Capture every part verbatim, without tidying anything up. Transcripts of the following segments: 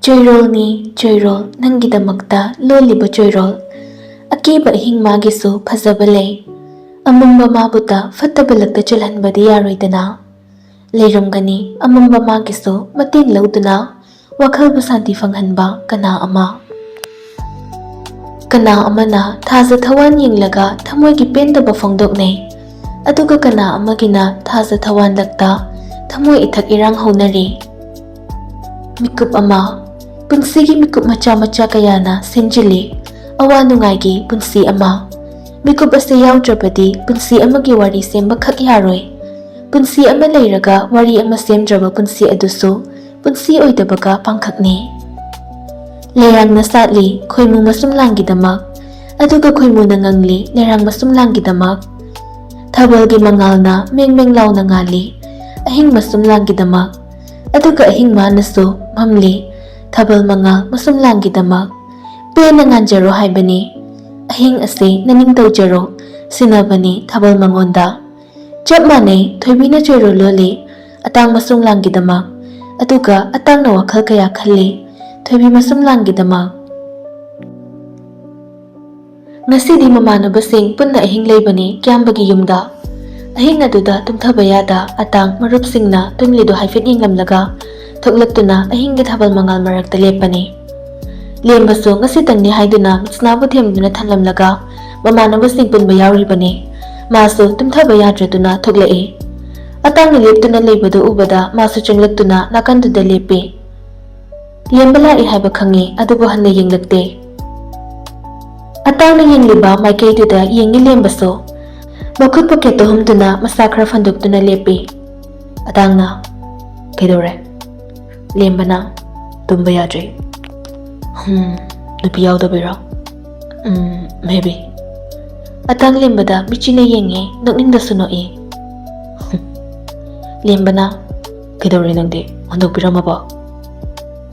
ꯆꯣꯏꯔꯣꯜꯅꯤ ꯆꯣꯏꯔꯣꯜ, ꯅꯪꯒꯤꯗꯃꯛꯇ ꯂꯣꯜꯂꯤꯕ ꯆꯣꯏꯔꯣꯜ꯫ ꯑꯀꯦꯕ ꯑꯍꯤꯡ ꯃꯥꯒꯤꯁꯨ ꯐꯖꯕ ꯂꯩ꯫ ꯑꯃꯝꯕ ꯃꯥꯕꯨꯇ ꯐꯠꯇꯕ ꯂꯛꯇ ꯆꯦꯜꯍꯟꯕꯗꯤ ꯌꯥꯔꯣꯏꯗꯅ꯫ ꯂꯩꯔꯝꯒꯅꯤ ꯑꯃꯝꯕ ꯃꯥꯒꯤꯁꯨ ꯃꯇꯦꯡ ꯂꯧꯗꯨꯅ ꯋꯥꯈꯜꯕꯨ ꯁꯥꯟꯇꯤ ꯐꯪꯍꯟꯕ ꯀꯅꯥ ꯑꯃ꯫ ꯀꯅꯥ ꯑꯃꯅ ꯊꯥꯖ ꯊꯋꯥꯟ ꯌꯦꯡꯂꯒ ꯊꯃꯣꯏꯒꯤ ꯄꯦꯟꯗꯕ ꯐꯣꯡꯗꯣꯛꯅꯩ, ꯑꯗꯨꯒ ꯀꯅꯥ ꯑꯃꯒꯤꯅ ꯊꯥꯖ ꯊꯋꯥꯟ ꯂꯛꯇ ꯊꯃꯣꯏ ꯏꯊꯛ ꯏꯔꯥꯡ ꯍꯧꯅꯔꯤ꯫ ꯃꯤꯀꯨꯞ ꯑꯃ, ꯄꯨꯟꯁꯤꯒꯤ ꯃꯤꯀꯨꯞ ꯃꯆꯥ ꯃꯆꯥ ꯀꯌꯥꯅ ꯁꯦꯝꯖꯤꯜꯂꯤ ꯑꯋꯥ ꯅꯨꯡꯉꯥꯏꯒꯤ ꯄꯨꯟꯁꯤ ꯑꯃ꯫ ꯃꯤꯀꯨꯞ ꯑꯁꯤ ꯌꯥꯎꯗ꯭ꯔꯕꯗꯤ ꯄꯨꯟꯁꯤ ꯑꯃꯒꯤ ꯋꯥꯔꯤ ꯁꯦꯝꯕꯈꯛ ꯌꯥꯔꯣꯏ꯫ ꯄꯨꯟꯁꯤ ꯑꯃ ꯂꯩꯔꯒ ꯋꯥꯔꯤ ꯑꯃ ꯁꯦꯝꯗ꯭ꯔꯕ ꯄꯨꯟꯁꯤ ꯑꯗꯨꯁꯨ ꯄꯨꯟꯁꯤ ꯑꯣꯏꯗꯕꯒ ꯄꯥꯡꯈꯛꯅꯤ꯫ ꯂꯩꯔꯥꯡꯅ ꯁꯥꯠꯂꯤ ꯈꯣꯏꯃꯨ ꯃꯁꯨꯝ ꯂꯥꯡꯒꯤꯗꯃꯛ, ꯑꯗꯨꯒ ꯈꯣꯏꯃꯨꯅ ꯉꯪꯂꯤ ꯂꯩꯔꯥꯡ ꯃꯁꯨꯝ ꯂꯥꯡꯒꯤꯗꯃꯛ꯫ ꯊꯥꯕꯜꯒꯤ ꯃꯉꯥꯜꯅ ꯃꯦꯡ ꯃꯦꯡ ꯂꯥꯎꯅ ꯉꯥꯜꯂꯤ ꯑꯍꯤꯡ ꯃꯁꯨꯝ ꯂꯥꯡꯒꯤꯗꯃꯛ, ꯑꯗꯨꯒ ꯑꯍꯤꯡ ꯃꯥꯅꯁꯨ ꯃꯝꯂꯤ ꯊꯥꯕꯜ ꯃꯉꯥꯜ ꯃꯁꯨꯝ ꯂꯥꯡꯒꯤꯗꯃꯛ꯫ ꯄꯦꯟꯅ ꯉꯥꯟꯖꯔꯣ ꯍꯥꯏꯕꯅꯤ꯫ ꯑꯍꯤꯡ ꯑꯁꯤ ꯅꯅꯤꯡ ꯇꯧꯖꯔꯣ ꯁꯤꯟꯅꯕꯅꯤ ꯊꯥꯕꯜ ꯃꯉꯣꯟꯗ꯫ ꯆꯞ ꯃꯥꯟꯅꯩ ꯊꯣꯏꯕꯤꯅ ꯆꯣꯏꯔꯣꯜ ꯂꯣꯜꯂꯤ ꯑꯇꯥꯡ ꯃꯁꯨꯝ ꯂꯥꯡꯒꯤꯗꯃꯛ, ꯑꯗꯨꯒ ꯑꯇꯥꯡꯅ ꯋꯥꯈꯜ ꯀꯌꯥ ꯈꯜꯂꯤ ꯊꯣꯏꯕꯤ ꯃꯁꯨꯝ ꯂꯥꯡꯒꯤꯗꯃꯛ꯫ ꯉꯁꯤꯗꯤ ꯃꯃꯥꯟꯅꯕꯁꯤꯡ ꯄꯨꯟꯅ ꯑꯍꯤꯡ ꯂꯩꯕꯅꯤ ꯀꯤꯌꯥꯝꯕꯒꯤ ꯌꯨꯝꯗ꯫ ꯑꯍꯤꯡ ꯑꯗꯨꯗ ꯇꯨꯝꯊꯕ ꯌꯥꯗ ꯑꯇꯥꯡ ꯃꯔꯨꯞꯁꯤꯡꯅ ꯇꯨꯝꯂꯤꯗꯨ ꯍꯥꯏꯐꯦꯠ ꯌꯦꯡꯂꯝꯂꯒ ꯊꯣꯛꯂꯛꯇꯨꯅ ꯑꯍꯤꯡꯒꯤ ꯊꯥꯕꯜ ꯃꯉꯥꯜ ꯃꯔꯛꯇ ꯂꯦꯞꯄꯅꯤ꯫ ꯂꯦꯝꯕꯁꯨ ꯉꯁꯤꯇꯪꯅꯤ ꯍꯥꯏꯗꯨꯅ ꯃꯤꯠꯁꯅꯥꯕꯨ ꯊꯦꯝꯗꯨꯅ ꯊꯝꯂꯝꯂꯒ ꯃꯃꯥꯟꯅꯕꯁꯤꯡ ꯄꯨꯟꯕ ꯌꯥꯎꯔꯤꯕꯅꯤ꯫ ꯃꯥꯁꯨ ꯇꯨꯝꯊꯕ ꯌꯥꯗ꯭ꯔꯗꯨꯅ ꯊꯣꯛꯂꯛꯏ꯫ ꯑꯇꯥꯡꯅ ꯂꯦꯞꯇꯨꯅ ꯂꯩꯕꯗꯨ ꯎꯕꯗ ꯃꯥꯁꯨ ꯆꯪꯂꯛꯇꯨꯅ ꯅꯥꯀꯟꯗꯨꯗ ꯂꯦꯞꯄꯤ꯫ ꯂꯦꯝꯕ ꯂꯥꯛꯏ ꯍꯥꯏꯕ ꯈꯪꯉꯤ, ꯑꯗꯨꯕꯨ ꯍꯟꯅ ꯌꯦꯡꯂꯛꯇꯦ꯫ ꯑꯇꯥꯡꯅ ꯌꯦꯡꯂꯤꯕ ꯃꯥꯏꯀꯩꯗꯨꯗ ꯌꯦꯡꯉꯤ ꯂꯦꯝꯕꯁꯨ꯫ ꯃꯈꯨꯠ ꯄꯣꯀꯦꯠꯇ ꯍꯨꯝꯗꯨꯅ ꯃꯁꯥ ꯈꯔ ꯐꯟꯗꯣꯛꯇꯨꯅ ꯂꯦꯞꯄꯤ꯫ ꯑꯇꯥꯡꯅ, "ꯀꯩꯗꯧꯔꯦ?" ꯂꯦꯝꯕꯅ, "ꯇꯨꯝꯕ ꯌꯥꯗ꯭ꯔꯤ꯫" "ꯍꯝ, ꯅꯨꯄꯤ ꯌꯥꯎꯗꯕꯩꯔꯣ?" "ꯎꯝ, maybe꯫" ꯑꯇꯥꯡ ꯂꯦꯝꯕꯗ ꯃꯤꯆꯤꯅ ꯌꯦꯡꯉꯤ, ꯅꯣꯛꯅꯤꯡꯗꯁꯨ ꯅꯣꯛꯏ꯫ ꯂꯦꯝꯕꯅ, "ꯀꯩꯗꯧꯔꯦ ꯅꯪꯗꯤ? ꯍꯨꯟꯗꯣꯛꯄꯤꯔꯝꯃꯕꯣ?"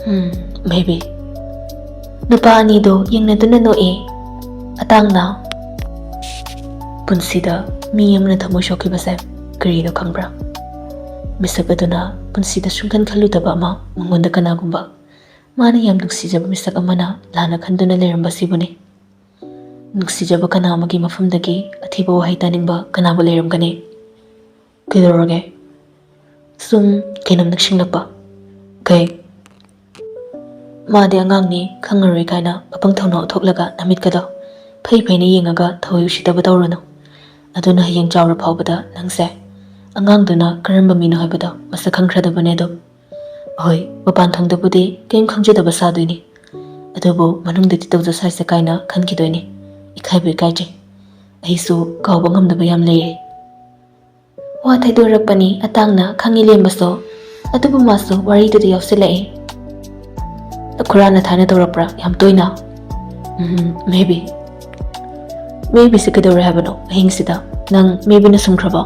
"ꯎꯝ, maybe꯫" ꯅꯨꯄꯥ ꯑꯅꯤꯗꯣ ꯌꯦꯡꯅꯗꯨꯅ ꯅꯣꯛꯏ꯫ ꯑꯇꯥꯡꯅ, "ꯄꯨꯟꯁꯤꯗ ꯃꯤ ꯑꯃꯅ ꯊꯃꯣꯏ ꯁꯣꯛꯈꯤꯕꯁꯦ ꯀꯔꯤꯅꯣ ꯈꯪꯕ꯭ꯔꯥ? ꯃꯤꯁꯛ ꯑꯗꯨꯅ ꯄꯨꯟꯁꯤꯗ ꯁꯨꯡꯈꯟ ꯈꯜꯂꯨꯗꯕ ꯑꯃ ꯃꯉꯣꯟꯗ ꯀꯅꯥꯒꯨꯝꯕ ꯃꯥꯅ ꯌꯥꯝ ꯅꯨꯡꯁꯤꯖꯕ ꯃꯤꯁꯛ ꯑꯃꯅ ꯂꯥꯟꯅ ꯈꯟꯗꯨꯅ ꯂꯩꯔꯝꯕꯁꯤꯕꯨꯅꯤ꯫ ꯅꯨꯡꯁꯤꯖꯕ ꯀꯅꯥ ꯑꯃꯒꯤ ꯃꯐꯝꯗꯒꯤ ꯑꯊꯤꯕ ꯋꯥꯍꯩ ꯇꯥꯅꯤꯡꯕ ꯀꯅꯥꯕꯨ ꯂꯩꯔꯝꯒꯅꯤ? ꯀꯩꯗꯧꯔꯒꯦ? ꯁꯨꯝ ꯀꯩꯅꯣꯝ ꯅꯤꯡꯁꯤꯡꯂꯛꯄ꯫ ꯀꯩ? ꯃꯥꯗꯤ ꯑꯉꯥꯡꯅꯤ, ꯈꯪꯉꯔꯣꯏ ꯀꯥꯏꯅ ꯑꯄꯪ ꯊꯧꯅꯥ ꯎꯠꯊꯣꯛꯂꯒ ꯅꯃꯤꯠꯀꯗꯣ ꯐꯩ ꯐꯩꯅ ꯌꯦꯡꯉꯒ ꯊꯋꯥꯏ ꯎꯁꯤꯠꯇꯕ ꯇꯧꯔꯨꯅꯨ꯫ ꯑꯗꯨꯅ ꯍꯌꯦꯡ ꯆꯥꯎꯔ ꯐꯥꯎꯕꯗ ꯅꯪꯁꯦ ꯑꯉꯥꯡꯗꯨꯅ ꯀꯔꯝꯕ ꯃꯤꯅꯣ ꯍꯥꯏꯕꯗꯣ ꯃꯁꯛ ꯈꯪꯈ꯭ꯔꯗꯕꯅꯦ ꯑꯗꯨꯝ꯫ ꯍꯣꯏ, ꯃꯄꯥꯟ ꯊꯣꯡꯗꯕꯨꯗꯤ ꯀꯔꯤꯝ ꯈꯪꯖꯗꯕ ꯁꯥꯗꯣꯏꯅꯤ, ꯑꯗꯨꯕꯨ ꯃꯅꯨꯡꯗꯗꯤ ꯇꯧꯖ ꯁꯥꯏꯁꯦ ꯀꯥꯏꯅ ꯈꯟꯈꯤꯗꯣꯏꯅꯤ꯫ ꯏꯀꯥꯏꯕꯨ ꯏꯀꯥꯏꯖꯩ꯫ ꯑꯩꯁꯨ ꯀꯥꯎꯕ ꯉꯝꯗꯕ ꯌꯥꯝ ꯂꯩꯔꯦ꯫ ꯋꯥ ꯊꯩꯗꯣꯔꯛꯄꯅꯤ ꯑꯇꯥꯡꯅ ꯈꯪꯉꯤ ꯂꯦꯝꯕꯁꯨ, ꯑꯗꯨꯕꯨ ꯃꯥꯁꯨ ꯋꯥꯔꯤꯗꯨꯗ ꯌꯥꯎꯁꯤꯜꯂꯛꯏ꯫ ꯅꯈꯨꯔꯥꯅ ꯊꯥꯏꯅ ꯇꯧꯔꯛꯄ꯭ꯔꯥ ꯌꯥꯝ ꯇꯣꯏꯅ? ꯎꯝ, maybe꯫ Maybeꯁꯦ ꯀꯩꯗꯧꯔꯦ ꯍꯥꯏꯕꯅꯣ ꯑꯍꯤꯡꯁꯤꯗ? ꯅꯪ maybeꯅ ꯁꯨꯝꯈ꯭ꯔꯕꯣ?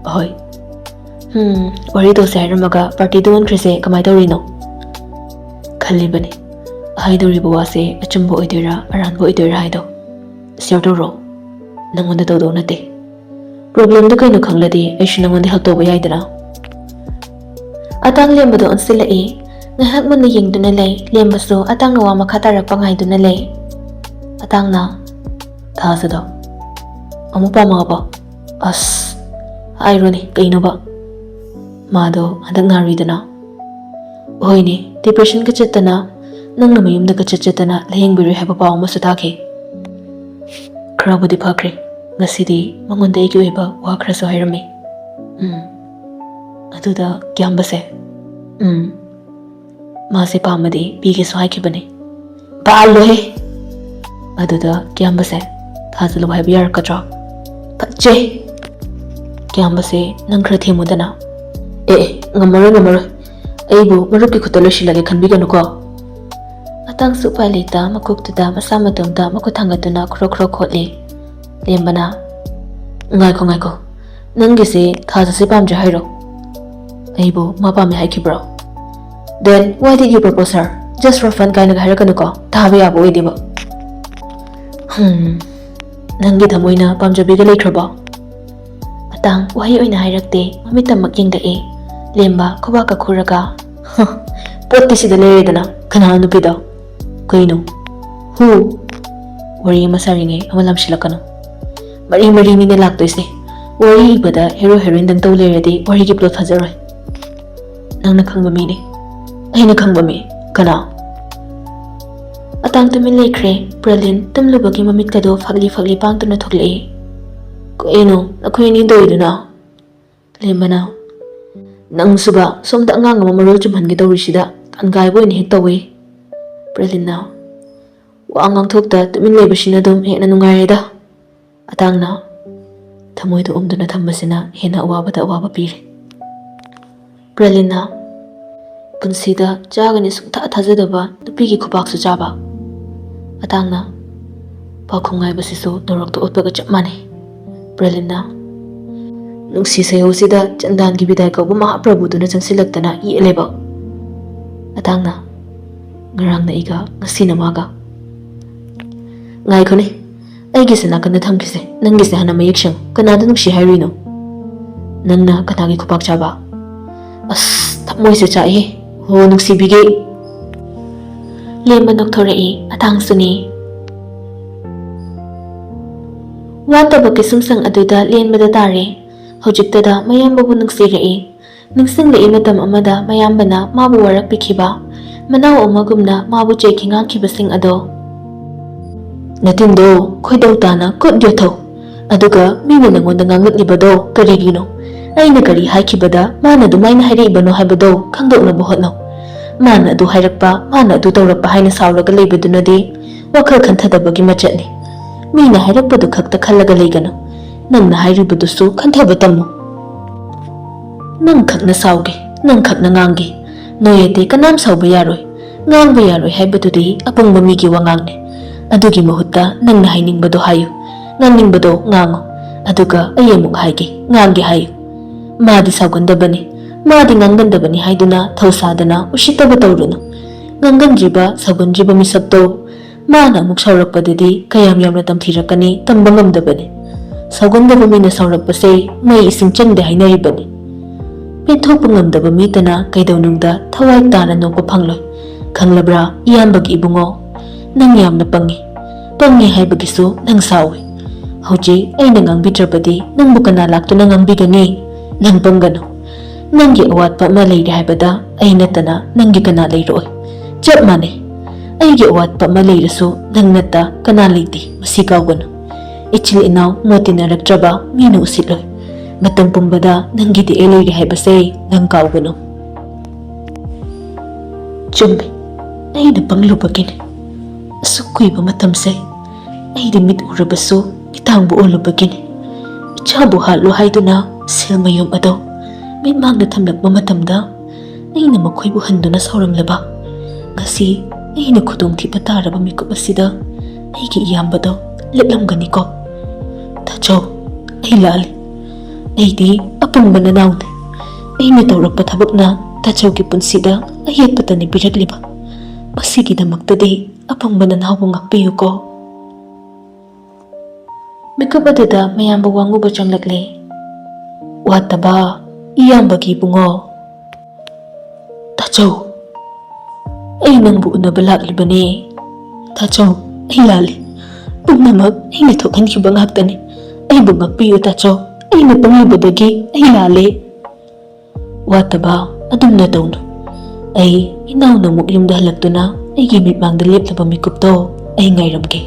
ꯑꯍꯣꯏ꯫ ꯎꯝ, ꯋꯥꯔꯤ ꯇꯧꯁꯦ ꯍꯥꯏꯔꯝꯃꯒ partyꯗ ꯑꯣꯟꯈ꯭ꯔꯤꯁꯦ ꯀꯃꯥꯏ ꯇꯧꯔꯤꯅꯣ? ꯈꯜꯂꯤꯕꯅꯤ, ꯍꯥꯏꯗꯧꯔꯤꯕ ꯋꯥꯁꯦ ꯑꯆꯨꯝꯕ ꯑꯣꯏꯗꯣꯏꯔꯥ ꯑꯔꯥꯟꯕ ꯑꯣꯏꯗꯣꯏꯔꯥ ꯍꯥꯏꯗꯣ꯫ Share ꯇꯧꯔꯣ, ꯅꯪꯉꯣꯟꯗ ꯇꯧꯗꯧ ꯅꯠꯇꯦ꯫ Problemꯗꯨ ꯀꯩꯅꯣ ꯈꯪꯂꯗꯤ ꯑꯩꯁꯨ ꯅꯪꯉꯣꯟꯗ help ꯇꯧꯕ ꯌꯥꯏꯗꯅ꯫ ꯑꯇꯥꯡ ꯂꯦꯝꯕꯗ ꯑꯣꯟꯁꯤꯜꯂꯛꯏ꯫ ꯉꯥꯏꯍꯥꯛ ꯃꯨꯟꯅ ꯌꯦꯡꯗꯨꯅ ꯂꯩ꯫ ꯂꯦꯝꯕꯁꯨ ꯑꯇꯥꯡꯅ ꯋꯥ ꯃꯈꯥ ꯇꯥꯔꯛꯄ ꯉꯥꯏꯗꯨꯅ ꯂꯩ꯫ ꯑꯇꯥꯡꯅ, ꯊꯥꯖꯗꯣ ꯑꯃꯨꯛ ꯄꯥꯝꯃꯛꯑꯕꯣ? ꯑꯁ, ꯍꯥꯏꯔꯣꯅꯦ ꯀꯩꯅꯣꯕ? ꯃꯥꯗꯣ ꯍꯟꯗꯛ ꯅꯥꯔꯨꯏꯗꯅ? ꯍꯣꯏꯅꯦ, depressionꯒ ꯆꯠꯇꯅ, ꯅꯪꯅ ꯃꯌꯨꯝꯗꯒ ꯆꯠ ꯆꯠꯇꯅ ꯂꯥꯌꯦꯡꯕꯤꯔꯨꯏ ꯍꯥꯏꯕ ꯄꯥꯎ ꯑꯃꯁꯨ ꯇꯥꯈꯤ꯫ ꯈꯔꯕꯨꯗꯤ ꯐꯈ꯭ꯔꯦ꯫ ꯉꯁꯤꯗꯤ ꯃꯉꯣꯟꯗ ꯑꯩꯒꯤ ꯑꯣꯏꯕ ꯋꯥ ꯈꯔꯁꯨ ꯍꯥꯏꯔꯝꯃꯤ꯫ ꯎꯝ꯫ ꯑꯗꯨꯗ ꯀꯤꯌꯥꯝꯕꯁꯦ, ꯎꯝ, ꯃꯥꯁꯦ ꯄꯥꯝꯃꯗꯤ ꯄꯤꯒꯦꯁꯨ ꯍꯥꯏꯈꯤꯕꯅꯦ꯫ ꯄꯥꯜꯂꯣꯍꯦ! ꯑꯗꯨꯗ ꯀꯤꯌꯥꯝꯕꯁꯦ, ꯊꯥꯖꯤꯜꯂꯨ ꯍꯥꯏꯕ ꯌꯥꯔꯛꯀꯗ꯭ꯔꯣ? ꯐꯠꯖꯩ! ꯀꯤꯌꯥꯝꯕꯁꯦ, ꯅꯪ ꯈꯔ ꯊꯦꯝꯃꯨꯗꯅ꯫ ꯑꯦ, ꯑꯦ, ꯉꯝꯃꯔꯣꯏ, ꯉꯝꯃꯔꯣꯏ꯫ ꯑꯩꯕꯨ ꯃꯔꯨꯞꯀꯤ ꯈꯨꯠꯇ ꯂꯣꯏꯁꯤꯜꯂꯒꯦ ꯈꯟꯕꯤꯒꯅꯨꯀꯣ꯫ ꯑꯇꯥꯡꯁꯨ ꯎꯄꯥꯏ ꯂꯩꯇ ꯃꯀꯣꯛꯇꯨꯗ ꯃꯁꯥ ꯃꯇꯣꯝꯇ ꯃꯈꯨꯠ ꯊꯥꯡꯒꯠꯇꯨꯅ ꯈ꯭ꯔꯣꯛ ꯈ꯭ꯔꯣꯛ ꯈꯣꯠꯂꯤ꯫ ꯂꯦꯝꯕꯅ, ꯉꯥꯏꯈꯣ, ꯉꯥꯏꯈꯣ꯫ ꯅꯪꯒꯤꯁꯦ ꯊꯥꯖꯁꯦ ꯄꯥꯝꯗ꯭ꯔꯦ ꯍꯥꯏꯔꯣ? ꯑꯩꯕꯨ ꯃꯥ ꯄꯥꯝꯃꯦ ꯍꯥꯏꯈꯤꯕ꯭ꯔꯣ? Then why did you propose her? Just for fun ꯀꯥꯏꯅꯒ ꯍꯥꯏꯔꯛꯀꯅꯨꯀꯣ, ꯇꯥꯕ ꯌꯥꯕ ꯑꯣꯏꯗꯦꯕ꯫ ꯍꯝ, ꯅꯪꯒꯤ ꯊꯃꯣꯏꯅ ꯄꯥꯝꯖꯕꯤꯒ ꯂꯩꯈ꯭ꯔꯕꯣ? ꯑꯇꯥꯡ ꯋꯥꯍꯩ ꯑꯣꯏꯅ ꯍꯥꯏꯔꯛꯇꯦ, ꯃꯃꯤꯠꯇꯃꯛ ꯌꯦꯡꯂꯛꯑꯦ꯫ ꯂꯦꯝꯕ ꯈꯨꯕꯥꯛꯀ ꯈꯨꯔꯒ, ꯍ, ꯄꯣꯠꯇꯤ ꯁꯤꯗ ꯂꯩꯔꯦꯗꯅ, "ꯀꯅꯥ ꯅꯨꯄꯤꯗꯣ? ꯀꯩꯅꯣ? Who?" "ꯋꯥꯔꯤ ꯑꯃ ꯁꯥꯔꯤꯉꯩ ꯑꯃ ꯂꯥꯝꯁꯤꯜꯂꯛꯀꯅꯨ꯫ ꯃꯔꯤ ꯃꯔꯤꯅꯤꯅꯦ ꯂꯥꯛꯇꯣꯏꯁꯦ꯫ ꯋꯥꯔꯤ ꯏꯕꯗ ꯍꯦꯔꯣ ꯍꯦꯔꯣꯏꯟꯗꯪ ꯇꯧ ꯂꯩꯔꯗꯤ ꯋꯥꯔꯤꯒꯤ plot ꯐꯖꯔꯣꯏ꯫ ꯅꯪꯅ ꯈꯪꯕ ꯃꯤꯅꯦ꯫ ꯑꯩꯅ ꯈꯪꯕ ꯃꯤ? ꯀꯅꯥ?" ꯑꯇꯥꯡ ꯇꯨꯃꯤꯟ ꯂꯩꯈ꯭ꯔꯦ꯫ ꯄ꯭ꯔꯂꯤꯟ ꯇꯨꯝꯂꯨꯕꯒꯤ ꯃꯃꯤꯠꯀꯗꯣ ꯐꯛꯂꯤ ꯐꯛꯂꯤ ꯄꯥꯡꯗꯨꯅ ꯊꯣꯛꯂꯛꯏ꯫ "ꯀꯩꯅꯣ ꯅꯈꯣꯏ ꯑꯅꯤ ꯇꯧꯔꯤꯗꯨꯅ?" ꯂꯦꯝꯕꯅ, "ꯅꯪꯁꯨꯕ ꯁꯣꯝꯗ ꯑꯉꯥꯡ ꯑꯃ ꯃꯔꯣꯜ ꯆꯨꯝꯍꯟꯒꯦ ꯇꯧꯔꯤꯁꯤꯗ ꯇꯥꯟꯒꯥꯏꯕ ꯑꯣꯏꯅ ꯍꯦꯛ ꯇꯧꯏ꯫" ꯄ꯭ꯔꯂꯤꯟꯅ, "ꯋꯥ ꯉꯥꯡꯊꯣꯛꯇ ꯇꯨꯃꯤꯟ ꯂꯩꯕꯁꯤꯅ ꯑꯗꯨꯝ ꯍꯦꯟꯅ ꯅꯨꯡꯉꯥꯏꯔꯦꯗ꯫" ꯑꯇꯥꯡꯅ ꯊꯃꯣꯏꯗ ꯎꯝꯗꯨꯅ ꯊꯝꯕꯁꯤꯅ ꯍꯦꯟꯅ ꯑꯋꯥꯕꯗ ꯑꯋꯥꯕ ꯄꯤꯔꯦ꯫ ꯄ꯭ꯔꯂꯤꯟꯅ, "ꯄꯨꯟꯁꯤꯗ ꯆꯥꯒꯅꯤ ꯁꯨꯡꯊꯥ ꯊꯥꯖꯗꯕ ꯅꯨꯄꯤꯒꯤ ꯈꯨꯕꯥꯛꯁꯨ ꯆꯥꯕ꯫" ꯑꯇꯥꯡꯅ, "ꯄꯥꯎꯈꯨꯝ ꯉꯥꯏꯕꯁꯤꯁꯨ ꯅꯣꯔꯣꯛꯇ ꯑꯣꯠꯄꯒ ꯆꯞ ꯃꯥꯟꯅꯩ꯫" ꯄ꯭ꯔꯂꯤꯟꯅ, "ꯅꯨꯡꯁꯤ ꯁꯩꯍꯧꯁꯤꯗ ꯆꯟꯗꯥꯟꯒꯤ ꯕꯤꯗꯥꯏ ꯀꯧꯕ ꯃꯍꯥꯄ꯭ꯔꯚꯨꯗꯨꯅ ꯆꯪꯁꯤꯜꯂꯛꯇꯅ ꯌꯦꯠꯂꯦꯕ꯫" ꯑꯇꯥꯡꯅ, "ꯉꯔꯥꯡꯅ ꯑꯩꯒ, ꯉꯁꯤꯅ ꯃꯥꯒ꯫" "ꯉꯥꯏꯈꯣꯅꯦ, ꯑꯩꯒꯤꯁꯦ ꯅꯥꯀꯟꯗ ꯊꯝꯈꯤꯁꯦ, ꯅꯪꯒꯤꯁꯦ ꯍꯥꯟꯅ ꯃꯌꯦꯛ ꯁꯦꯡꯉꯨ꯫ ꯀꯅꯥꯗ ꯅꯨꯡꯁꯤ ꯍꯥꯏꯔꯨꯏꯅꯣ? ꯅꯪꯅ ꯀꯅꯥꯒꯤ ꯈꯨꯄꯥꯛ ꯆꯥꯕ?" "ꯑꯁ, ꯊꯃꯣꯏꯁꯦ ꯆꯥꯛꯑꯦ꯫ ꯍꯣ, ꯅꯨꯡꯁꯤꯕꯤꯒꯦ꯫" ꯂꯦꯝꯕ ꯅꯣꯛꯊꯣꯔꯛꯏ꯫ ꯑꯇꯥꯡꯁꯨꯅꯤ꯫ ꯋꯥꯠꯇꯕ ꯀꯩꯁꯨꯝꯁꯪ ꯑꯗꯨꯗ ꯂꯦꯟꯕꯗ ꯇꯥꯔꯦ꯫ ꯍꯧꯖꯤꯛꯇꯗ ꯃꯌꯥꯝꯕꯕꯨ ꯅꯨꯡꯁꯤꯔꯛꯏ꯫ ꯅꯤꯡꯁꯤꯡꯂꯛꯏ ꯃꯇꯝ ꯑꯃꯗ ꯃꯌꯥꯝꯕꯅ ꯃꯥꯕꯨ ꯋꯥꯔꯛꯄꯤꯈꯤꯕ, ꯃꯅꯥꯎ ꯑꯃꯒꯨꯝꯅ ꯃꯥꯕꯨ ꯆꯩꯈꯤ ꯉꯥꯡꯈꯤꯕꯁꯤꯡ ꯑꯗꯣ꯫ "ꯅꯇꯤꯟꯗꯣ ꯈꯣꯏꯗꯧ ꯇꯥꯅ ꯀꯨꯠ ꯌꯣꯠꯊꯧ꯫ ꯑꯗꯨꯒ ꯃꯤꯅ ꯅꯪꯉꯣꯟꯗ ꯉꯥꯡꯂꯛꯂꯤꯕꯗꯣ ꯀꯔꯤꯒꯤꯅꯣ? ꯑꯩꯅ ꯀꯔꯤ ꯍꯥꯏꯈꯤꯕꯗ ꯃꯥꯅ ꯑꯗꯨꯃꯥꯏꯅ ꯍꯥꯏꯔꯛꯏꯕꯅꯣ ꯍꯥꯏꯕꯗꯣ ꯈꯪꯗꯣꯛꯅꯕ ꯍꯣꯠꯅꯧ꯫ ꯃꯥꯅ ꯑꯗꯨ ꯍꯥꯏꯔꯛꯄ, ꯃꯥꯅ ꯑꯗꯨ ꯇꯧꯔꯛꯄ ꯍꯥꯏꯅ ꯁꯥꯎꯔꯒ ꯂꯩꯕꯗꯨꯅꯗꯤ ꯋꯥꯈꯜ ꯈꯟꯊꯗꯕꯒꯤ ꯃꯆꯠꯅꯤ꯫ ꯃꯤꯅ ꯍꯥꯏꯔꯛꯄꯗꯨ ꯈꯛꯇ ꯈꯜꯂꯒ ꯂꯩꯒꯅꯨ꯫ ꯅꯪꯅ ꯍꯥꯏꯔꯤꯕꯗꯨꯁꯨ ꯈꯟꯊꯕ ꯇꯝꯃꯨ꯫ ꯅꯪꯈꯛꯅ ꯁꯥꯎꯒꯦ, ꯅꯪꯈꯛꯅ ꯉꯥꯡꯒꯦ꯫ ꯅꯣꯏ ꯑꯇꯩ ꯀꯅꯥꯝ ꯁꯥꯎꯕ ꯌꯥꯔꯣꯏ, ꯉꯥꯡꯕ ꯌꯥꯔꯣꯏ ꯍꯥꯏꯕꯗꯨꯗꯤ ꯑꯄꯪꯕ ꯃꯤꯒꯤ ꯋꯥꯉꯥꯡꯅꯤ꯫ ꯑꯗꯨꯒꯤ ꯃꯍꯨꯠꯇ ꯅꯪꯅ ꯍꯥꯏꯅꯤꯡꯕꯗꯣ ꯍꯥꯏꯌꯨ, ꯉꯥꯡꯅꯤꯡꯕꯗꯣ ꯉꯥꯡꯉꯨ꯫ ꯑꯗꯨꯒ ꯑꯩ ꯑꯃꯨꯛ ꯍꯥꯏꯒꯦ, ꯉꯥꯡꯒꯦ ꯍꯥꯏꯌꯨ꯫ ꯃꯥꯗꯤ ꯁꯥꯎꯒꯟꯗꯕꯅꯤ, ꯃꯥꯗꯤ ꯉꯥꯡꯒꯟꯗꯕꯅꯤ ꯍꯥꯏꯗꯨꯅ ꯊꯧꯁꯥꯗꯅ ꯎꯁꯤꯠꯇꯕ ꯇꯧꯔꯨꯅꯨ꯫ ꯉꯥꯡꯒꯟꯗ꯭ꯔꯤꯕ, ꯁꯥꯎꯒꯟꯗ꯭ꯔꯤꯕ ꯃꯤꯁꯛꯇꯣ ꯃꯥꯅ ꯑꯃꯨꯛ ꯁꯥꯎꯔꯛꯄꯗꯗꯤ ꯀꯌꯥꯝ ꯌꯥꯝꯅ ꯇꯝꯊꯤꯔꯛꯀꯅꯤ, ꯇꯝꯕ ꯉꯝꯗꯕꯅꯤ꯫ ꯁꯥꯎꯒꯟꯗꯕ ꯃꯤꯅ ꯁꯥꯎꯔꯛꯄꯁꯦ ꯃꯩ ꯏꯁꯤꯡ ꯆꯪꯗꯦ ꯍꯥꯏꯅꯔꯤꯕꯅꯤ꯫ ꯄꯦꯟꯊꯣꯛꯄ ꯉꯝꯗꯕ ꯃꯤꯇꯅ ꯀꯩꯗꯧꯅꯨꯡꯗ ꯊꯋꯥꯏ ꯇꯥꯅ ꯅꯣꯛꯄ ꯐꯪꯂꯣꯏ꯫ "ꯈꯪꯂꯕ꯭ꯔꯥ, ꯏꯌꯥꯝꯕꯒꯤ ꯏꯕꯨꯡꯉꯣ, ꯅꯪ ꯌꯥꯝꯅ ꯄꯪꯉꯤ꯫ ꯄꯪꯉꯤ ꯍꯥꯏꯕꯒꯤꯁꯨ ꯅꯪ ꯁꯥꯎꯏ꯫ ꯍꯧꯖꯤꯛ ꯑꯩꯅ ꯉꯥꯡꯕꯤꯗ꯭ꯔꯕꯗꯤ ꯅꯪꯕꯨ ꯀꯅꯥ ꯂꯥꯛꯇꯨꯅ ꯉꯥꯡꯕꯤꯒꯅꯤ? ꯅꯪ ꯄꯪꯒꯅꯨ꯫ ꯅꯪꯒꯤ ꯑꯋꯥꯠꯄ ꯑꯃ ꯂꯩꯔꯦ ꯍꯥꯏꯕꯗ ꯑꯩ ꯅꯠꯇꯅ ꯅꯪꯒꯤ ꯀꯅꯥ ꯂꯩꯔꯣꯏ? ꯆꯞ ꯃꯥꯟꯅꯩ꯫ ꯑꯩꯒꯤ ꯑꯋꯥꯠꯄ ꯑꯃ ꯂꯩꯔꯁꯨ ꯅꯪ ꯅꯠꯇ ꯀꯅꯥ ꯂꯩꯇꯦ, ꯃꯁꯤ ꯀꯥꯎꯒꯅꯨ꯫ ꯏꯆꯤꯜ ꯏꯅꯥꯎ ꯃꯣꯠ ꯇꯤꯟꯅꯔꯛꯇ꯭ꯔꯕ ꯃꯤꯅ ꯎꯁꯤꯠꯂꯣꯏ꯫ ꯃꯇꯝ ꯄꯨꯝꯕꯗ ꯅꯪꯒꯤꯗꯤ ꯑꯩ ꯂꯩꯔꯦ ꯍꯥꯏꯕꯁꯦ ꯅꯪ ꯀꯥꯎꯒꯅꯨ꯫" ꯆꯨꯝꯃꯤ, ꯑꯩꯅ ꯄꯪꯂꯨꯕꯒꯤꯅꯤ꯫ ꯑꯁꯨꯛ ꯀꯨꯏꯕ ꯃꯇꯝꯁꯦ ꯑꯩꯗꯤ ꯃꯤꯠ ꯎꯔꯕꯁꯨ ꯃꯤꯠꯇꯥꯡꯕꯨ ꯑꯣꯜꯂꯨꯕꯒꯤꯅꯤ꯫ ꯏꯆꯥꯕꯨ ꯍꯥꯠꯂꯨ ꯍꯥꯏꯗꯨꯅ ꯁꯤꯜ ꯃꯌꯨꯝ ꯑꯗꯣ ꯃꯤꯠꯃꯥꯡꯗ ꯊꯝꯂꯛꯄ ꯃꯇꯝꯗ ꯑꯩꯅ ꯃꯈꯣꯏꯕꯨ ꯍꯟꯗꯨꯅ ꯁꯥꯎꯔꯝꯂꯕ? ꯉꯁꯤ ꯑꯩꯅ ꯈꯨꯗꯣꯡꯊꯤꯕ ꯇꯥꯔꯕ ꯃꯤꯀꯨꯞ ꯑꯁꯤꯗ ꯑꯩꯒꯤ ꯏꯌꯥꯝꯕꯗꯣ ꯂꯦꯞꯂꯝꯒꯅꯤꯀꯣ? ꯇꯥꯆꯧ, ꯑꯩ ꯂꯥꯜꯂꯤ꯫ ꯑꯩꯗꯤ ꯑꯄꯪꯕ ꯅꯅꯥꯎꯅꯤ꯫ ꯑꯩꯅ ꯇꯧꯔꯛꯄ ꯊꯕꯛꯅ ꯇꯥꯆꯧꯒꯤ ꯄꯨꯟꯁꯤꯗ ꯑꯌꯦꯠꯄꯇꯅꯤ ꯄꯤꯔꯛꯂꯤꯕ꯫ ꯃꯁꯤꯒꯤꯗꯃꯛꯇꯗꯤ ꯑꯄꯪꯕ ꯅꯅꯥꯎꯕꯨ ꯉꯥꯛꯄꯤꯌꯨꯀꯣ꯫ ꯃꯤꯀꯨꯞ ꯑꯗꯨꯗ ꯃꯌꯥꯝꯕ ꯋꯥꯡꯉꯨꯕ ꯆꯪꯂꯛꯂꯦ꯫ "ꯋꯥꯠꯇꯕ, ꯏꯌꯥꯝꯕꯒꯤ ꯏꯕꯨꯡꯉꯣ꯫" "ꯇꯥꯆꯧ, ꯑꯩ ꯅꯪꯕꯨ ꯎꯅꯕ ꯂꯥꯛꯂꯤꯕꯅꯦ꯫" "ꯇꯥꯆꯧ, ꯑꯩ ꯂꯥꯜꯂꯤ꯫ ꯄꯨꯝꯅꯃꯛ ꯑꯩꯅ ꯊꯣꯛꯍꯟꯈꯤꯕ ꯉꯥꯛꯇꯅꯤ꯫ ꯑꯩꯕꯨ ꯉꯥꯛꯄꯤꯌꯨ ꯇꯥꯆꯧ꯫ ꯑꯩꯅ ꯄꯪꯂꯨꯕꯗꯒꯤ ꯑꯩ ꯂꯥꯜꯂꯦ꯫" "ꯋꯥꯠꯇꯕ, ꯑꯗꯨꯝꯅ ꯇꯧꯅꯨ꯫ ꯑꯩ ꯏꯅꯥꯎꯅ ꯑꯃꯨꯛ ꯌꯨꯝꯗ ꯍꯜꯂꯛꯇꯨꯅ ꯑꯩꯒꯤ ꯃꯤꯠꯃꯥꯡꯗ ꯂꯦꯞꯂꯕ ꯃꯤꯀꯨꯞꯇꯣ ꯑꯩ ꯉꯥꯏꯔꯝꯒꯦ꯫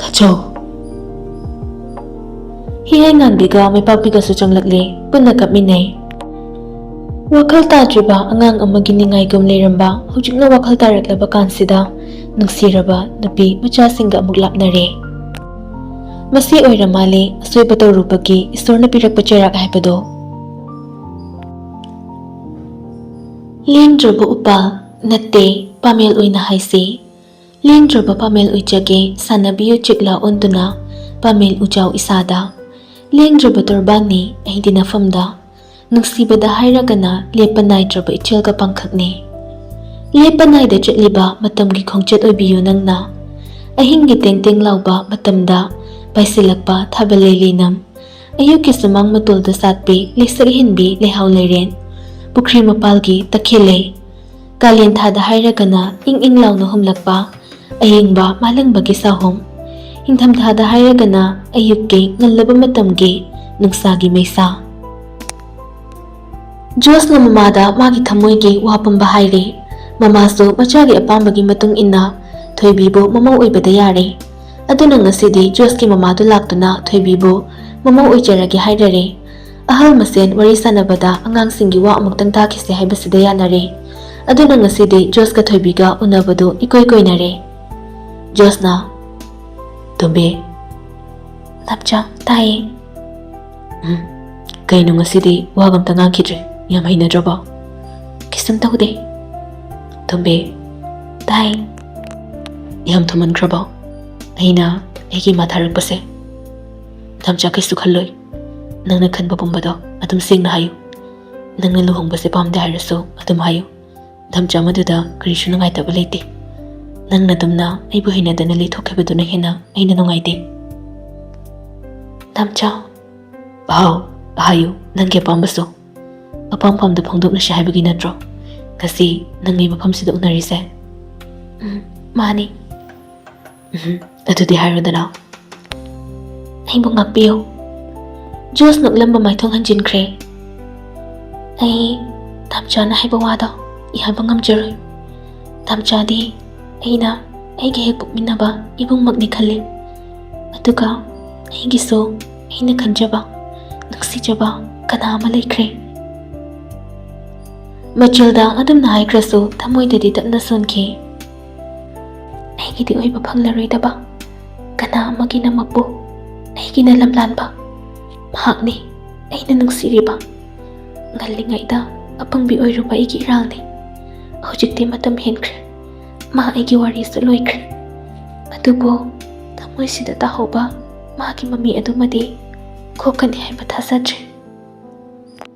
ꯇꯥꯆꯧ꯫" ꯍꯤꯌꯥꯏꯉꯥꯟꯕꯤꯒ ꯃꯩꯄꯥꯛꯄꯤꯒꯁꯨ ꯆꯪꯂꯛꯂꯦ꯫ ꯄꯨꯟꯅ ꯀꯞꯃꯤꯟꯅꯩ꯫ ꯋꯥꯈꯜ ꯇꯥꯗ꯭ꯔꯤꯕ ꯑꯉꯥꯡ ꯑꯃꯒꯤ ꯅꯤꯡꯉꯥꯏꯒꯨꯝ ꯂꯩꯔꯝꯕ ꯍꯧꯖꯤꯛꯅ ꯋꯥꯈꯜ ꯇꯥꯔꯛꯂꯕ ꯀꯥꯟꯁꯤꯗ ꯅꯨꯡꯁꯤꯔꯕ ꯅꯨꯄꯤ ꯃꯆꯥꯁꯤꯡꯒ ꯑꯃꯨꯛ ꯂꯥꯞꯅꯔꯦ꯫ ꯃꯁꯤ ꯑꯣꯏꯔ ꯃꯥꯜꯂꯦ ꯑꯁꯣꯏꯕ ꯇꯧꯔꯨꯕꯒꯤ ꯏꯁꯣꯔꯅ ꯄꯤꯔꯛꯄ ꯆꯩꯔꯥꯛ ꯍꯥꯏꯕꯗꯣ꯫ ꯂꯦꯡꯗ꯭ꯔꯕ ꯎꯄꯥꯜ ꯅꯠꯇꯦ ꯄꯥꯃꯦꯜ ꯑꯣꯏꯅ ꯍꯥꯏꯁꯤ꯫ ꯂꯦꯡꯗ꯭ꯔꯕ ꯄꯥꯃꯦꯜ ꯑꯣꯏꯖꯒꯦ ꯁꯥꯟꯅꯕꯤꯌꯨ ꯆꯤꯛꯂꯥ ꯑꯣꯟꯗꯨꯅ ꯄꯥꯃꯦꯜ ꯎꯖꯥꯎ ꯏꯁꯥꯗ꯫ ꯂꯦꯡꯗ꯭ꯔꯕ ꯇꯣꯔꯕꯥꯟꯅꯤ ꯑꯩꯗꯤ ꯅꯐꯝꯗ꯫ ꯅꯨꯡꯁꯤꯕꯗ ꯍꯥꯏꯔꯒꯅ ꯂꯦꯞꯄ ꯅꯥꯏꯗ꯭ꯔꯕ ꯏꯆꯦꯜꯒ ꯄꯥꯡꯈꯛꯅꯤ꯫ ꯂꯦꯞꯄ ꯅꯥꯏꯗ ꯆꯠꯂꯤꯕ ꯃꯇꯝꯒꯤ ꯈꯣꯡꯆꯠ ꯑꯣꯏꯕꯤꯌꯨ ꯅꯪꯅ꯫ ꯑꯍꯤꯡꯒꯤ ꯇꯦꯡ ꯇꯦꯡ ꯂꯥꯎꯕ ꯃꯇꯝꯗ ꯄꯥꯏꯁꯤꯜꯂꯛꯄ ꯊꯥꯕꯜ ꯂꯩꯂꯩꯅꯝ꯫ ꯑꯌꯨꯛꯀꯤ ꯁꯨꯃꯥꯡ ꯃꯇꯣꯜꯗ ꯁꯥꯠꯄꯤ ꯂꯩꯁꯛ ꯍꯦꯟꯕꯤ ꯂꯩꯍꯥꯎ ꯂꯩꯔꯦꯟ꯫ ꯄꯨꯈ꯭ꯔꯤ ꯃꯄꯥꯜꯒꯤ ꯇꯈꯦꯜꯂꯩ꯫ ꯀꯥꯂꯦꯟ ꯊꯥꯗ ꯍꯥꯏꯔꯒꯅ ꯏꯪ ꯏꯪ ꯂꯥꯎꯅ ꯍꯨꯝꯂꯛꯄ ꯑꯌꯤꯡꯕ ꯃꯥꯂꯪꯕꯒꯤ ꯁꯥꯍꯨꯝ, ꯅꯤꯡꯊꯝꯊꯥꯗ ꯍꯥꯏꯔꯒꯅ ꯑꯌꯨꯛꯀꯤ ꯉꯜꯂꯕ ꯃꯇꯝꯒꯤ ꯅꯨꯡꯁꯥꯒꯤ ꯃꯩꯁꯥ꯫ ꯖꯣꯁꯅ ꯃꯃꯥꯗ ꯃꯥꯒꯤ ꯊꯃꯣꯏꯒꯤ ꯋꯥ ꯄꯨꯝꯕ ꯍꯥꯏꯔꯦ꯫ ꯃꯃꯥꯁꯨ ꯃꯆꯥꯒꯤ ꯑꯄꯥꯝꯕꯒꯤ ꯃꯇꯨꯡ ꯏꯟꯅ ꯊꯣꯏꯕꯤꯕꯨ ꯃꯃꯧ ꯑꯣꯏꯕꯗ ꯌꯥꯔꯦ꯫ ꯑꯗꯨꯅ ꯉꯁꯤꯗꯤ ꯖꯣꯁꯀꯤ ꯃꯃꯥꯗꯨ ꯂꯥꯛꯇꯨꯅ ꯊꯣꯏꯕꯤꯕꯨ ꯃꯃꯧ ꯑꯣꯏꯖꯔꯒꯦ ꯍꯥꯏꯔꯔꯦ꯫ ꯑꯍꯜ ꯃꯁꯦꯟ ꯋꯥꯔꯤ ꯁꯥꯟꯅꯕꯗ ꯑꯉꯥꯡꯁꯤꯡꯒꯤ ꯋꯥ ꯑꯃꯨꯛꯇꯪ ꯇꯥꯈꯤꯁꯦ ꯍꯥꯏꯕꯁꯤꯗ ꯌꯥꯅꯔꯦ꯫ ꯑꯗꯨꯅ ꯉꯁꯤꯗꯤ ꯖꯣꯁꯀ ꯊꯣꯏꯕꯤꯒ ꯎꯅꯕꯗꯨ ꯏꯀꯣꯏ ꯀꯣꯏꯅꯔꯦ꯫ ꯖꯣꯁꯅ, "ꯇꯣꯝꯕꯤ꯫" "ꯅꯥꯝꯆꯥ, ꯇꯥꯏꯌꯦ꯫" "ꯎꯝ, ꯀꯩꯅꯣ ꯉꯁꯤꯗꯤ ꯋꯥꯒ ꯑꯝꯇ ꯉꯥꯡꯈꯤꯗ꯭ꯔꯦ? ꯌꯥꯝ ꯍꯩꯅꯗ꯭ꯔꯕꯣ?" "ꯀꯩꯁꯨꯝ ꯇꯧꯗꯦ꯫" "ꯇꯣꯝꯕꯤ꯫" "ꯇꯥꯏ꯫" "ꯌꯥꯝ ꯊꯨꯃꯟꯈ꯭ꯔꯕꯣ? ꯑꯩꯅ ꯑꯩꯒꯤ ꯏꯃꯥ ꯊꯥꯔꯛꯄꯁꯦ?" "ꯅꯥꯝꯆꯥ, ꯀꯩꯁꯨ ꯈꯜꯂꯣꯏ꯫ ꯅꯪꯅ ꯈꯟꯕ ꯄꯨꯝꯕꯗꯣ ꯑꯗꯨꯝ ꯁꯦꯡꯅ ꯍꯥꯏꯌꯨ꯫ ꯅꯪꯅ ꯂꯨꯍꯣꯡꯕꯁꯦ ꯄꯥꯝꯗꯦ ꯍꯥꯏꯔꯁꯨ ꯑꯗꯨꯝ ꯍꯥꯏꯌꯨ꯫ ꯅꯥꯝꯆꯥ, ꯃꯗꯨꯗ ꯀꯔꯤꯁꯨ ꯅꯨꯡꯉꯥꯏꯇꯕ ꯂꯩꯇꯦ꯫ ꯅꯪꯅ ꯑꯗꯨꯝꯅ ꯑꯩꯕꯨ ꯍꯩꯅꯗꯅ ꯂꯩꯊꯣꯛꯈꯤꯕꯗꯨꯅ ꯍꯦꯟꯅ ꯑꯩꯅ ꯅꯨꯡꯉꯥꯏꯇꯦ꯫" "ꯅꯥꯝꯆꯥ꯫" "ꯍꯥꯎ, ꯍꯥꯏꯌꯨ, ꯅꯪꯒꯤ ꯑꯄꯥꯝꯕꯁꯨ꯫ ꯑꯄꯥꯝ ꯄꯥꯝꯗ ꯐꯣꯡꯗꯣꯛꯅꯁꯤ ꯍꯥꯏꯕꯒꯤ ꯅꯠꯇ꯭ꯔꯣ ꯉꯁꯤ ꯅꯪ ꯑꯩ ꯃꯐꯝꯁꯤꯗ ꯎꯅꯔꯤꯁꯦ?" "ꯎꯝ, ꯃꯥꯅꯤ꯫" "ꯎꯝ, ꯑꯗꯨꯗꯤ ꯍꯥꯏꯔꯣꯗꯅ꯫" "ꯑꯩꯕꯨ ꯉꯥꯛꯄꯤꯌꯨ꯫" ꯖꯣꯁ ꯅꯣꯛꯂꯝꯕ ꯃꯥꯏꯊꯣꯡ ꯍꯟꯖꯤꯟꯈ꯭ꯔꯦ꯫ "ꯑꯩ ꯅꯥꯝꯆꯥꯅ ꯍꯥꯏꯕ ꯋꯥꯗꯣ ꯑꯩ ꯍꯥꯏꯕ ꯉꯝꯖꯔꯣꯏ꯫ ꯅꯥꯝꯆꯥꯗꯤ ꯑꯩꯅ ꯑꯩꯒ ꯍꯦꯛ ꯄꯣꯛꯃꯤꯟꯅꯕ ꯏꯕꯨꯡꯃꯛꯅꯤ ꯈꯜꯂꯤ꯫ ꯑꯗꯨꯒ ꯑꯩꯒꯤꯁꯨ ꯑꯩꯅ ꯈꯟꯖꯕ, ꯅꯨꯡꯁꯤꯖꯕ ꯀꯅꯥ ꯑꯃ ꯂꯩꯈ꯭ꯔꯦ꯫" ꯃꯆꯤꯜꯗ ꯑꯗꯨꯝꯅ ꯍꯥꯏꯈ꯭ꯔꯁꯨ ꯊꯃꯣꯏꯗꯗꯤ ꯇꯞꯅ ꯁꯣꯟꯈꯤ꯫ "ꯑꯩꯒꯤꯗꯤ ꯑꯣꯏꯕ ꯐꯪꯂꯔꯣꯏꯗꯕ ꯀꯅꯥ ꯑꯃꯒꯤꯅ ꯃꯄꯨ, ꯑꯩꯒꯤꯅ ꯂꯝꯂꯥꯟꯕ꯫ ꯃꯍꯥꯛꯅꯤ ꯑꯩꯅ ꯅꯨꯡꯁꯤꯔꯤꯕ꯫ ꯉꯜꯂꯤꯉꯩꯗ ꯑꯄꯪꯕꯤ ꯑꯣꯏꯔꯨꯕ ꯑꯩꯒꯤ ꯏꯔꯥꯜꯅꯤ꯫ ꯍꯧꯖꯤꯛꯇꯤ ꯃꯇꯝ ꯍꯦꯟꯈ꯭ꯔꯦ꯫ ꯃꯥ ꯑꯩꯒꯤ ꯋꯥꯔꯤꯁꯨ ꯂꯣꯏꯈ꯭ꯔꯦ꯫ ꯑꯗꯨꯕꯨ ꯊꯃꯣꯏꯁꯤꯗ ꯇꯥꯍꯧꯕ ꯃꯥꯒꯤ ꯃꯃꯤ ꯑꯗꯨꯃꯗꯤ ꯀꯣꯛꯀꯅꯤ ꯍꯥꯏꯕ ꯊꯥꯖꯗ꯭ꯔꯦ꯫"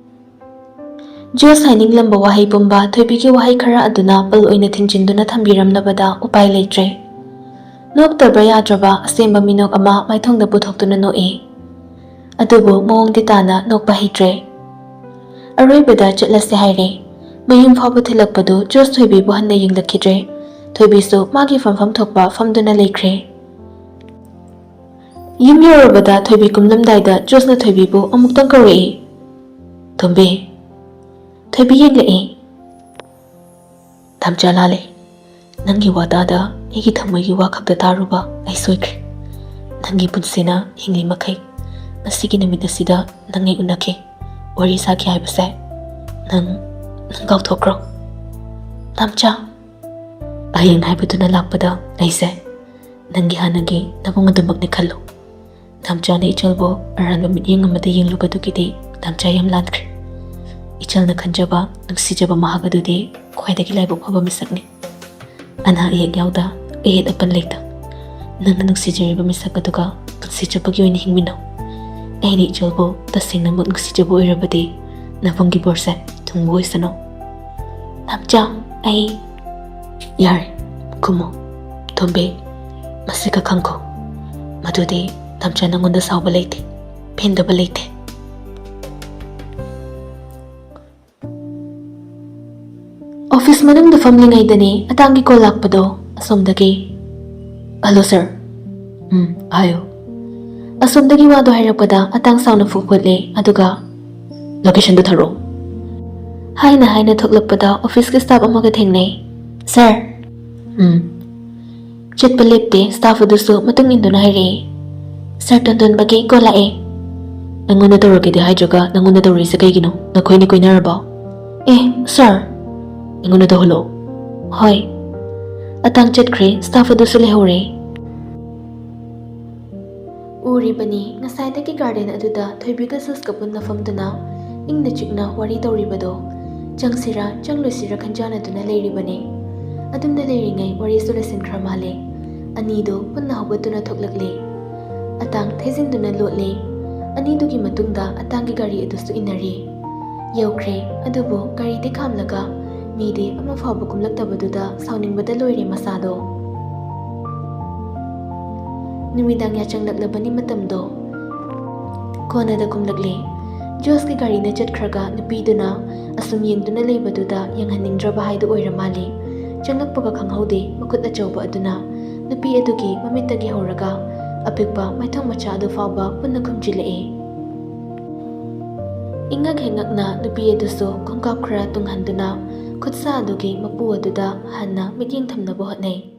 ꯖꯣꯁ ꯍꯥꯏꯅꯤꯡꯂꯝꯕ ꯋꯥꯍꯩ ꯄꯨꯝꯕ ꯊꯣꯏꯕꯤꯒꯤ ꯋꯥꯍꯩ ꯈꯔ ꯑꯗꯨꯅ ꯄꯜ ꯑꯣꯏꯅ ꯊꯤꯡꯖꯤꯟꯗꯨꯅ ꯊꯝꯕꯤꯔꯝꯂꯕꯗ ꯎꯄꯥꯏ ꯂꯩꯇ꯭ꯔꯦ꯫ ꯅꯣꯛꯇꯕ ꯌꯥꯗ꯭ꯔꯕ ꯑꯁꯦꯡꯕ ꯃꯤꯅꯣꯛ ꯑꯃ ꯃꯥꯏꯊꯣꯡꯗ ꯄꯨꯊꯣꯛꯇꯨꯅ ꯅꯣꯛꯏ꯫ ꯑꯗꯨꯕꯨ ꯃꯑꯣꯡꯗꯤ ꯇꯥꯅ ꯅꯣꯛꯄ ꯍꯩꯇ꯭ꯔꯦ꯫ ꯑꯔꯣꯏꯕꯗ ꯆꯠꯂꯁꯦ ꯍꯥꯏꯔꯦ꯫ ꯃꯌꯨꯝ ꯐꯥꯎꯕ ꯊꯤꯜꯂꯛꯄꯗꯨ ꯖꯣꯁ ꯊꯣꯏꯕꯤꯕꯨ ꯍꯟꯅ ꯌꯦꯡꯂꯛꯈꯤꯗ꯭ꯔꯦ꯫ ꯊꯣꯏꯕꯤꯁꯨ ꯃꯥꯒꯤ ꯐꯝꯐꯝ ꯊꯣꯛꯄ ꯐꯝꯗꯨꯅ ꯂꯩꯈ꯭ꯔꯦ꯫ ꯌꯨꯝ ꯌꯧꯔꯕꯗ ꯊꯣꯏꯕꯤ ꯀꯨꯝꯂꯝꯗꯥꯏꯗ ꯖꯣꯁꯅ ꯊꯣꯏꯕꯤꯕꯨ ꯑꯃꯨꯛꯇꯪ ꯀꯧꯔꯛꯏ꯫ "ꯊꯣꯝꯕꯤ!" ꯊꯣꯏꯕꯤ ꯌꯦꯡꯂꯛꯏ꯫ "ꯇꯥꯝꯆꯥ ꯂꯥꯜꯂꯦ꯫ ꯅꯪꯒꯤ ꯋꯥ ꯇꯥꯗ ꯑꯩꯒꯤ ꯊꯃꯣꯏꯒꯤ ꯋꯥ ꯈꯛꯇ ꯇꯥꯔꯨꯕ ꯑꯩ ꯁꯣꯏꯈ꯭ꯔꯦ꯫ ꯅꯪꯒꯤ ꯄꯨꯟꯁꯤꯅ ꯍꯤꯡꯂꯤ ꯃꯈꯩ ꯉꯁꯤꯒꯤ ꯅꯨꯃꯤꯠ ꯑꯁꯤꯗ ꯅꯪ ꯑꯩ ꯎꯅꯈꯤ, ꯋꯥꯔꯤ ꯁꯥꯈꯤ ꯍꯥꯏꯕꯁꯦ ꯅꯪ, ꯅꯪ ꯀꯥꯎꯊꯣꯛꯈ꯭ꯔꯣ꯫ ꯇꯥꯝꯆꯥ, ꯍꯌꯦꯡ ꯍꯥꯏꯕꯗꯨꯅ ꯂꯥꯛꯄꯗ ꯑꯩꯁꯦ ꯅꯪꯒꯤ ꯍꯥꯟꯅꯒꯤ ꯅꯕꯨꯡ ꯑꯗꯨꯃꯛꯅꯤ ꯈꯜꯂꯨ꯫" ꯇꯥꯝꯆꯥꯅ ꯏꯆꯜꯕꯨ ꯑꯔꯥꯟꯕ ꯃꯤꯠꯌꯦꯡ ꯑꯃꯗ ꯌꯦꯡꯂꯨꯕꯗꯨꯒꯤꯗꯤ ꯇꯥꯝꯆꯥ ꯌꯥꯝ ꯂꯥꯟꯈ꯭ꯔꯦ꯫ ꯏꯆꯜꯅ ꯈꯟꯖꯕ, ꯅꯨꯡꯁꯤꯖꯕ ꯃꯍꯥꯛ ꯑꯗꯨꯗꯤ ꯈ꯭ꯋꯥꯏꯗꯒꯤ ꯂꯥꯏꯕꯛ ꯐꯕ ꯃꯤꯁꯛꯅꯤ꯫ ꯑꯅꯥ ꯑꯌꯦꯛ ꯌꯥꯎꯗ, ꯑꯌꯦꯠ ꯑꯄꯟ ꯂꯩꯇ, ꯅꯪꯅ ꯅꯨꯡꯁꯤꯖꯔꯤꯕ ꯃꯤꯁꯛ ꯑꯗꯨꯒ ꯄꯨꯟꯁꯤ ꯆꯨꯞꯄꯒꯤ ꯑꯣꯏꯅ ꯍꯤꯡꯃꯤꯟꯅꯧ꯫ ꯑꯩꯅ ꯏꯆꯜꯕꯨ ꯇꯁꯦꯡꯅꯃꯛ ꯅꯨꯡꯁꯤꯖꯕ ꯑꯣꯏꯔꯕꯗꯤ ꯅꯕꯨꯡꯒꯤ ꯕꯣꯔꯁꯦ ꯊꯨꯡꯕ ꯑꯣꯏꯁꯅꯨ꯫ ꯇꯥꯝꯆꯥ, ꯑꯩ ꯌꯥꯔꯦ, ꯈꯨꯝꯃꯣ꯫ ꯊꯣꯝꯕꯤ, ꯃꯁꯤ ꯈꯛ ꯈꯪꯈꯣ, ꯃꯗꯨꯗꯤ ꯇꯥꯝꯆꯥ ꯅꯪꯉꯣꯟꯗ ꯁꯥꯎꯕ ꯂꯩꯇꯦ, ꯄꯦꯟꯗꯕ ꯂꯩꯇꯦ꯫ ꯑꯣꯐꯤꯁ ꯃꯅꯨꯡꯗ ꯐꯝꯂꯤꯉꯩꯗꯅꯦ ꯑꯇꯥꯡꯒꯤ ꯀꯣꯜ ꯂꯥꯛꯄꯗꯣ ꯑꯁꯣꯝꯗꯒꯤ꯫ "ꯍꯜꯂꯣ ꯁꯥꯔ꯫" "ꯎꯝ, ꯍꯥꯏꯌꯨ꯫" ꯑꯁꯣꯝꯗꯒꯤ ꯋꯥꯗꯣ ꯍꯥꯏꯔꯛꯄꯗ ꯑꯇꯥꯡ ꯁꯥꯎꯅ ꯐꯨ ꯐꯨꯠꯂꯦ, ꯑꯗꯨꯒ "ꯂꯣꯀꯦꯁꯟꯗꯨ ꯊꯥꯔꯛꯑꯣ꯫" ꯍꯥꯏꯅ ꯍꯥꯏꯅ ꯊꯣꯛꯂꯛꯄꯗ ꯑꯣꯐꯤꯁꯀꯤ ꯁ꯭ꯇꯥꯐ ꯑꯃꯒ ꯊꯦꯡꯅꯩ꯫ "ꯁꯥꯔ꯫" "ꯎꯝ꯫" ꯆꯠꯄ ꯂꯦꯞꯇꯦ, ꯁ꯭ꯇꯥꯐ ꯑꯗꯨꯁꯨ ꯃꯇꯨꯡ ꯏꯟꯗꯨꯅ ꯍꯥꯏꯔꯛꯏ꯫ "ꯁꯥꯔ ꯇꯣꯟꯗꯣꯟꯕꯒꯤ ꯀꯣꯜ ꯂꯥꯛꯑꯦ꯫" "ꯑꯩꯉꯣꯟꯗ ꯇꯧꯔꯛꯀꯦꯗꯤ ꯍꯥꯏꯗ꯭ꯔꯒ ꯅꯪꯉꯣꯟꯗ ꯇꯧꯔꯛꯏꯁꯦ ꯀꯩꯒꯤꯅꯣ? ꯅꯈꯣꯏꯅꯤ ꯀꯣꯏꯅꯔꯕꯣ?" "ꯑꯦ, ꯁꯥꯔ꯫" "ꯑꯩꯉꯣꯟꯗ ꯇꯧꯍꯜꯂꯣ꯫" "ꯍꯣꯏ꯫" ꯑꯇꯥꯡ ꯆꯠꯈ꯭ꯔꯦ, ꯁ꯭ꯇꯥꯐ ꯑꯗꯨꯁꯨ ꯂꯩꯍꯧꯔꯦ꯫ ꯎꯔꯤꯕꯅꯤ ꯉꯁꯥꯏꯗꯒꯤ ꯒꯥꯔꯗꯦꯟ ꯑꯗꯨꯗ ꯊꯣꯏꯕꯤꯒ ꯖꯣꯁꯀ ꯄꯨꯟꯅ ꯐꯝꯗꯨꯅ ꯏꯪꯅ ꯆꯤꯛꯅ ꯋꯥꯔꯤ ꯇꯧꯔꯤꯕꯗꯣ꯫ ꯆꯪꯁꯤꯔꯥ ꯆꯪꯂꯣꯏꯁꯤꯔꯥ ꯈꯟꯖꯥꯟꯅꯗꯨꯅ ꯂꯩꯔꯤꯕꯅꯤ꯫ ꯑꯗꯨꯝꯅ ꯂꯩꯔꯤꯉꯩ ꯋꯥꯔꯤꯁꯨ ꯂꯣꯏꯁꯤꯟꯈ꯭ꯔ ꯃꯥꯜꯂꯦ꯫ ꯑꯅꯤꯗꯨ ꯄꯨꯟꯅ ꯍꯧꯒꯠꯇꯨꯅ ꯊꯣꯛꯂꯛꯂꯦ꯫ ꯑꯇꯥꯡ ꯊꯩꯖꯤꯟꯗꯨꯅ ꯂꯣꯠꯂꯦ꯫ ꯑꯅꯤꯗꯨꯒꯤ ꯃꯇꯨꯡꯗ ꯑꯇꯥꯡꯒꯤ ꯒꯥꯔꯤ ꯑꯗꯨꯁꯨ ꯏꯟꯅꯔꯦ꯫ ꯌꯧꯈ꯭ꯔꯦ, ꯑꯗꯨꯕꯨ ꯒꯥꯔꯤꯗꯤ ꯈꯥꯝꯂꯒ ꯃꯤꯗꯤ ꯑꯃ ꯐꯥꯎꯕ ꯀꯨꯝꯂꯛꯇꯕꯗꯨꯗ ꯁꯥꯎꯅꯤꯡꯕꯗ ꯂꯣꯏꯔꯦ ꯃꯁꯥꯗꯣ꯫ ꯅꯨꯃꯤꯗꯥꯡ ꯌꯥꯆꯪꯂꯛꯂꯕꯅꯤ ꯃꯇꯝꯗꯣ꯫ ꯀꯣꯟꯅꯗ ꯀꯨꯝꯂꯛꯂꯦ꯫ ꯖꯣꯁꯀꯤ ꯒꯥꯔꯤꯅ ꯆꯠꯈ꯭ꯔꯒ ꯅꯨꯄꯤꯗꯨꯅ ꯑꯁꯨꯝ ꯌꯦꯡꯗꯨꯅ ꯂꯩꯕꯗꯨꯗ ꯌꯦꯡꯍꯟꯅꯤꯡꯗ꯭ꯔꯕ ꯍꯥꯏꯗꯨ ꯑꯣꯏꯔ ꯃꯥꯜꯂꯤ꯫ ꯆꯪꯂꯛꯄꯒ ꯈꯪꯍꯧꯗꯦ, ꯃꯈꯨꯠ ꯑꯆꯧꯕ ꯑꯗꯨꯅ ꯅꯨꯄꯤ ꯑꯗꯨꯒꯤ ꯃꯃꯤꯠꯇꯒꯤ ꯍꯧꯔꯒ ꯑꯄꯤꯛꯄ ꯃꯥꯏꯊꯣꯡ ꯃꯆꯥ ꯑꯗꯨ ꯐꯥꯎꯕ ꯄꯨꯟꯅ ꯈꯨꯝꯖꯤꯜꯂꯛꯏ꯫ ꯏꯉꯛ ꯍꯦꯛꯉꯛꯅ ꯅꯨꯄꯤ ꯑꯗꯨꯁꯨ ꯈꯣꯡꯀꯥꯞ ꯈꯔ ꯇꯨꯡꯍꯟꯗꯨꯅ ꯈꯨꯠꯁꯥ ꯑꯗꯨꯒꯤ ꯃꯄꯨ ꯑꯗꯨꯗ ꯍꯟꯅ ꯃꯤꯠꯌꯦꯡ ꯊꯝꯅꯕ ꯍꯣꯠꯅꯩ꯫